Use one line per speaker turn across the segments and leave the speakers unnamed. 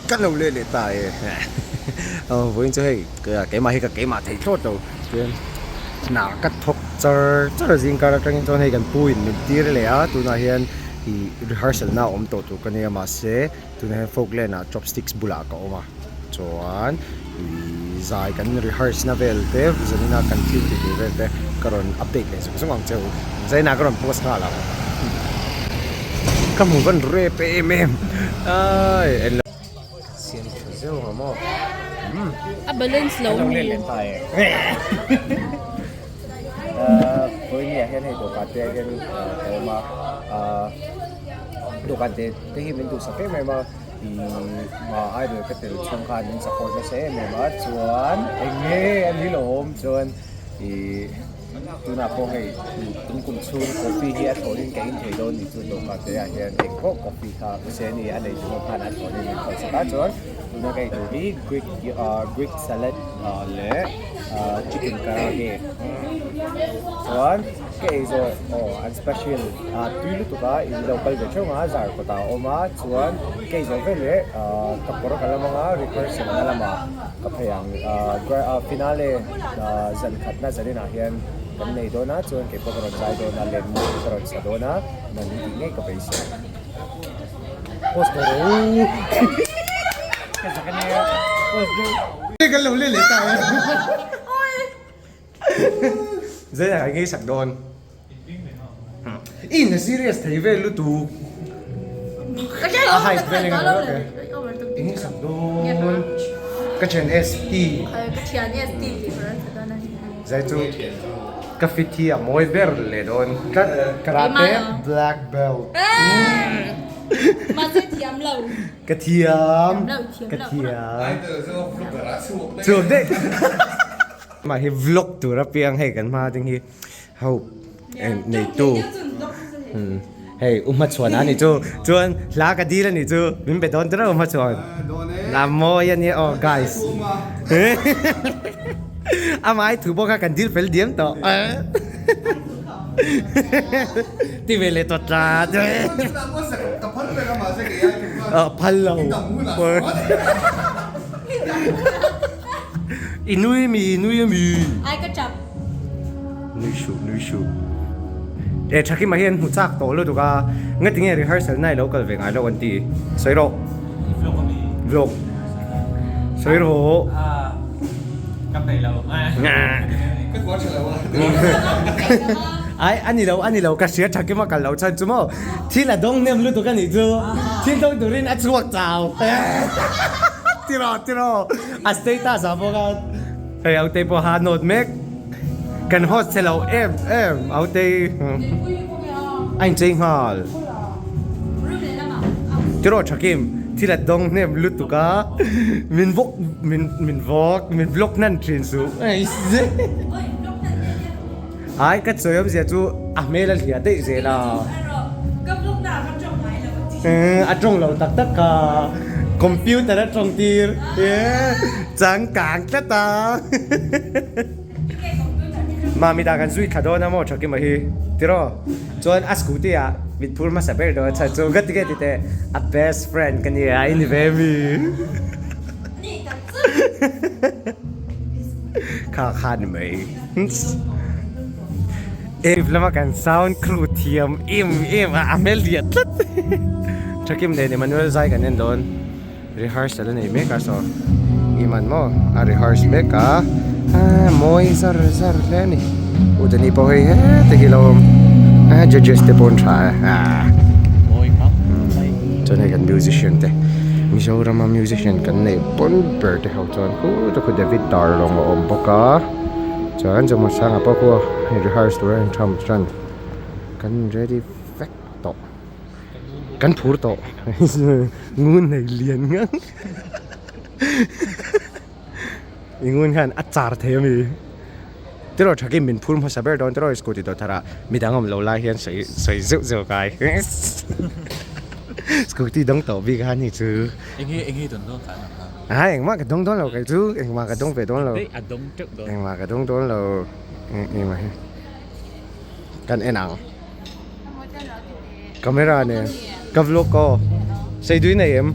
Kan lo let leh ta e. Vawiin chu hei keimah hi ka keimah thei thlawt lo. Chuan hna ka thawk char char a zingkar atangin chuan hei kan pu in min tir leh a tunah hian ih rehearsal na a awm tawh tur ka nia mahse tunah hian folkland ah chopsticks bulah ka awm a chuan ih zai kan rehearse na vel te zanin a kan thil tih tur vel te ka rawn update leh zung zung ang che u zainah ka rawn post nghal ang ka hmu van rep em em ai en lo siam tha zeuh ang maw umm
a balance lo
lo let leh ta e vawiin ah hian hei dawhkan te ah hian ka awm a ah dawhkan te te hi min duhsak em em a ih ma idol ka tel chhung khan min support nasa em em a chuan eng nge a ni lo awm chuan ih Tunah pawh hei tum kum chhung coffee hi a thlawhin ka in thei dawn ni chu dawhkan te ah hian eng pawh coffee kha mahse ani a nei tur khan a thlawhin min thlawh sak a chuan tuna ka eitur hi greek ah greek salad ah leh ah chicken karage chuan ka ei zawh aw an special ah tui lutuk a in lo kal ve theuh ang a zar kawtah a awm a chuan ka ei zawh veleh ah ka kawr ka lam ang a rehearsal na lamah ka phei ang ah finale zan khatna zaninah hian kan nei dawn a chuan keipawh ka rawn zai dawn a lenmu ka rawn sa dawn a nan in tih ngei ka beisei post tawh rawh u ka zak ania post deuh kan lo let leh ta e zainah ka ngei sak dawn in a serious thei vel lutuk a hype vel eng emaw te in sak dawn ka thian ST zai chu ka fit hi a mawi ber leh dawn tlat karate black belt ka thiam ka thiam chhuak daih mah hi vlog tur apiang hei kan hma ding hi. Ho neitu hei u hmachhuan a ni chu chuan hla ka dil a ni chu min be dawn tirh u hmachhuan a mawi a nia aw guys amah i thu bawk a kan dil fel diam tawh ti ve leh tawh tlat phal lo I nui mi, i nui ami?
Ai ka chap.
Nui shuh, nui shuh. E Thakima hi an hmu chak tawh lutuk a, ngati nge rehearsal na i lo kal ve ngai lo an ti. Sawi rawh.
Vlog ami?
Vlog. Sawi rawh.
Ah, ka peih lo.
Ka kuah tha lo a.
Ai, a ni lo, a ni lo, ka hria Thakima kal lo chhan chu maw. Thil a dawng hnem lutuk a nih chu. Thil dawng turin a chhuak chau. Tiraw, tiraw. A status ah bawk a hei Autei pawh ha note mek kan host che lo em em Autei a inchei nghal tiraw Thakim thil a dawng hnem lutuk a min vawk min min vawk min vlog hnan thin suh ai ka chawi awmzia chu a hmel a hliah daih zel a a tawng lo tak tak kha computer a tawng tir changkang tlat a mami dah kan zui thla dawn a maw Thakima hi tiraw chuan a scooty ah mit phur hmasa ber dawn a chhan chu ka ti nge ti teh a best friend ka nia i ni ve mi kha kha ni mai. Eve lama kan sound crew thiam em em a a hmel lian tlat Thakim nen Emmanuel zai kan en dawn rehearsal a nei mek a saw Iman maw a rehearse mek a ah mawi zar zar hle a ni U Dani pawh hei hete hi lo awm a judges te pawh an tha e ah chuan hei kan musician te Mizorama musician kan neih pawn ber te ho chuan khu te khu David Darlong a awm bawk a. Chuan Zomuansanga pawh khu hei rehearse tur a intham chuan kan ready vek tawh kan phur tawh ngun nei lian ngang i ngun hian a char thei ami tiraw thakin min phur hmasa ber dawn tiraw scooty dawt thar ah midang awm lo lai hian sawi sawi zeuh zeuh kai scooty dawng tawh bik a ni chu.
Enge enge dawn dawn kha an ang.
A engmah ka dawng dawn lo kei chu engmah ka dawng ve dawn lo
a dawng teuh dawn
engmah ka dawng dawn lo engmah hi kan en ang camera nen ka vlog aw sei dui nei em.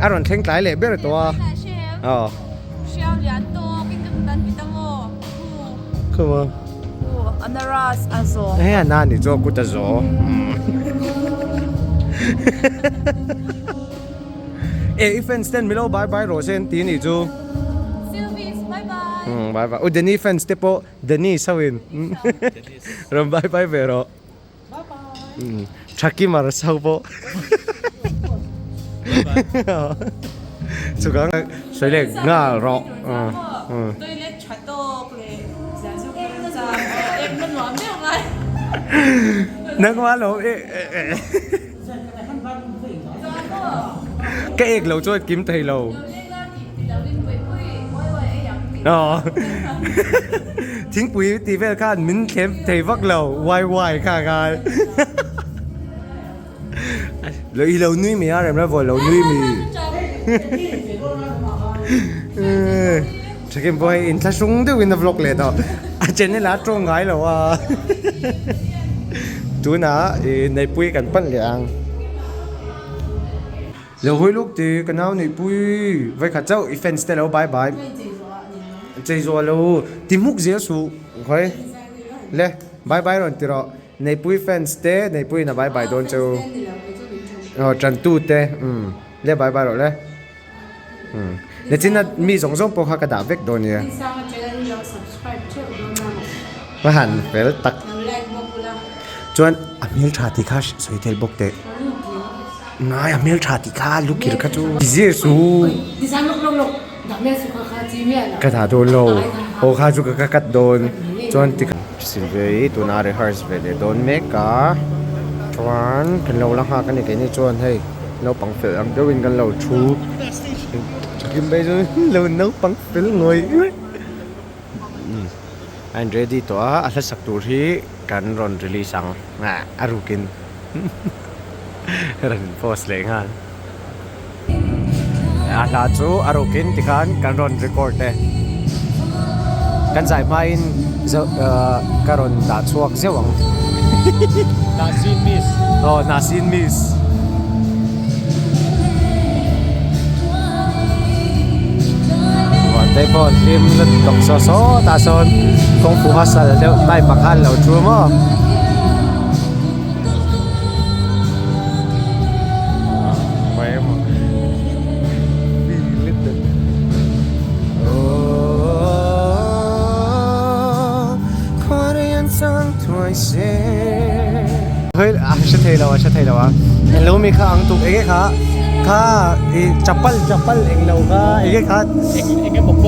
A rawn thleng tlai leh ber tawh a. Aw. Khuma. Hei a na ni chu a kut a zo. E i fans ten milo bye bye rawh se an ti ni chu. Bye bye. U Danny fans te pawh Dennis ho in rawn bye bye ve rawh. Thaki mar so pawh. Chukang sawi leh nghal rawh.
Toilet tha tawk leh zan chu ka rawn chang ek na nuam deuh ngai.
Nangmah lo e. Ka ek lo chuan kim thei lo. Thingpui tih vel khan min thlem thei vak lo wai wai kha khan. Lo i lo nui mi a remna vawi lo nui mi. Thakim pawh hei inthlahrung deuhin a vlog leh tawh. A channel ah a tawng ngai lo a. Tunah ih Neihpui kan pan leh ang. Lo hawi luk ti ka nau Neihpui vawikhat chauh i fans te lo bye bye. Chei zawh lo ti hmuk zel suh hawi le bye bye rawn ti rawh. Neihpui fans te Neihpuiin a bye bye dawn che u. Aw tantu te umm le bye bye rawh le. Nichina mi zawng zawng pawh kha ka dah vek dawn nia. Ka han fel tak. Chuan a hmeltha tih kha sawi tel bawk teh. Ngai a hmeltha tih kha lu kir kha chu. Zir su. Ka dah dawn lo. Aw kha chu ka cut dawn. Chuan tikha. Silvia hi tuna rehearse ve leh dawn mek a. Chuan kan lo la nghak a ni keini chuan hei. Naupang fel ang deuhin kan lo thu kim mai chu lo naupang fel ngawih ngawih a in ready tawh a a hla sak tur hi kan rawn release ang a rukin rawn post leh nghal a hla chu a rukin tikhan kan rawn record e kan zai hmain ka rawn dah chhuak zeuh ang.
Nasin miss.
Aw Nasin miss. Vante pawh an hlim lutuk saw saw tah sawn kawngphu hustle deuh type ah khan lo thu maw. Hei a hre thei lo a hre thei lo a englo mi kha ang tuk enge kha kha i chapal chapal englo kha enge kha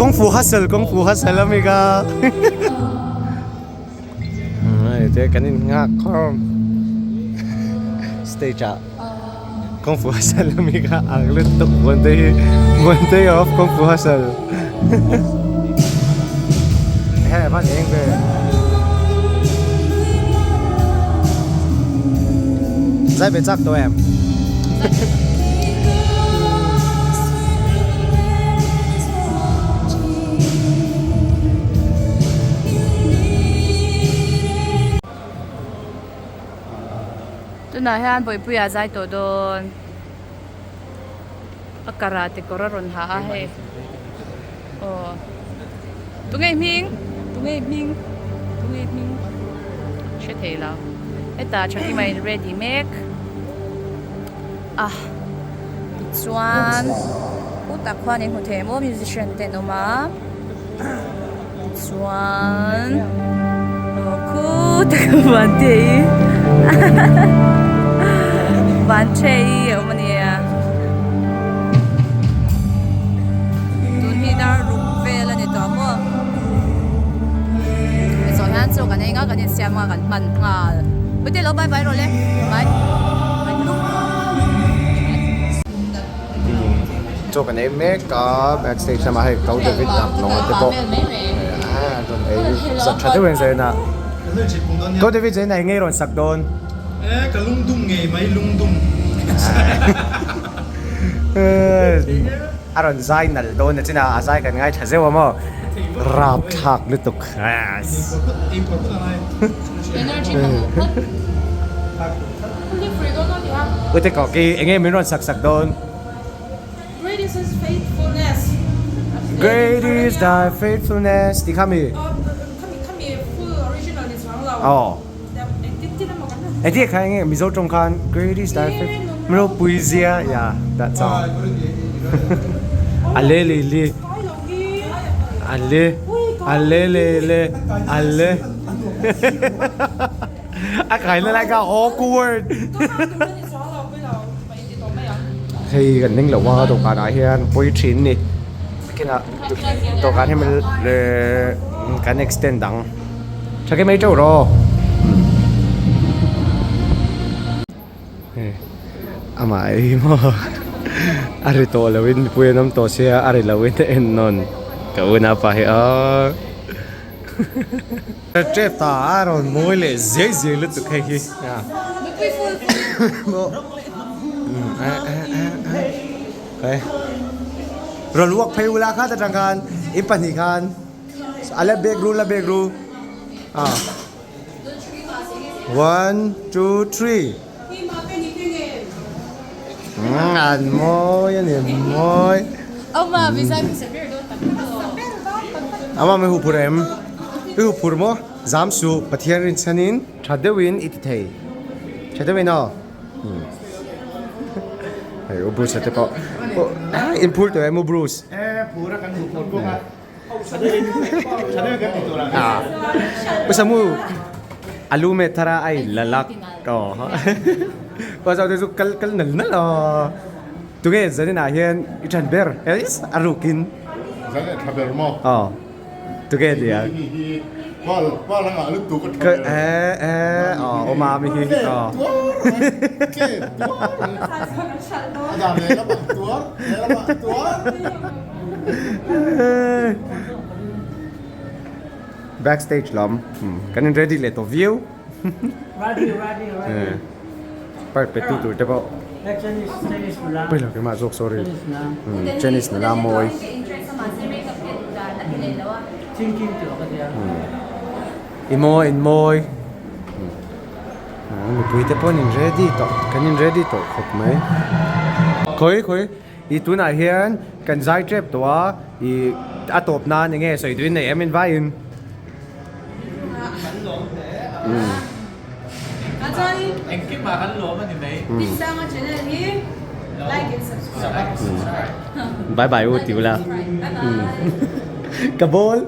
kung fu hustle kung fu hustle ami kha hei te kan in nghak khawm stage ah kung fu hustle ami kha ang lutuk one day one day of kung fu hustle hei a van eng ve zai ve chak tawh em.
Tunah hian Bawipuia a zai tawh dawn a karate kawr a rawn ha a hei aw tunge hming tunge hming tunge hming hre thei lo hetah Thakima in ready mek. A tichuan khutah khuan in hmu thei maw musician te an awm a tichuan aw khutah kha van te hi van the hi a awm a nia tun hi dar ruk vel a ni tawh maw zawh hian chaw kan ei nga kan insiam a kan hman nghal Puite lo bye bye rawh le bye.
Chaw kan ei mek a backstage lamah hei Kau David a lawng te pawh a rawn ei zat tha deuh in zain a Kau David zain a eng nge i rawn sak dawn?
E ka lungdum ngei mai lungdum.
A rawn zai nalh dawn a chin a a zai kan ngaithla zeuh a maw rapthlak lutuk. Ute kawh khi enge min rawn sak sak dawn? Great is thy faithfulness tih kha mi? Aw. Engtin kha enge Mizo tawng khan Great is thy faithfulness Ropui zia yeah that song. A le le le a le a le le le a le a kai na lai kha awkward. Hei kan ning loh a dawhkan ah hian pawi thin ni kinah dawhkan hi kan extend ang tha ke mai teuh rawh hei amah hi maw a ri tawh lo in mipui an awm tawh sia a ri lo in a en nawn ka unaupa hi aww Tep ta a rawn mawi leh zai zai lutuk hei hi rawn walk phei ula khat atang khan in pahnih khan a la bag ru la bag ru ah one two three an mawi a ni mawi ama mai hu phur em i hu phur maw zam suh Pathian rinchhanin tha deuhin i ti thei tha deuhin aw hei u Bruce a te pawh in phur tawh em u Bruce U Samu alu me thara ai lalak aw pa zau te chu kal kal nal nal aw tunge zanin ah hian i than ber eis a rukin
zan e tha ber maw
aw tunge tia
pal pal anga lu tu ka tha ber
e e aw awma mi hi aw
a dan lehlamah tuar lehlamah tuar
Backstage lam kan in ready leh tawh viau. Part pe tu tur te pawh. Pawi lo keimah zawk sorry. Chinese nula mawi. I mawi in mawi. Mipui te pawh an in ready tawh kan in ready tawh khawp mai. Khawi khawi. I tunah hian kan zai tep tawh a, i a tawp nan enge sawi tuin nei em in vaiin.
Engkimah kan lawm a ni mai.
Bye bye u ti ula. Ka bawl.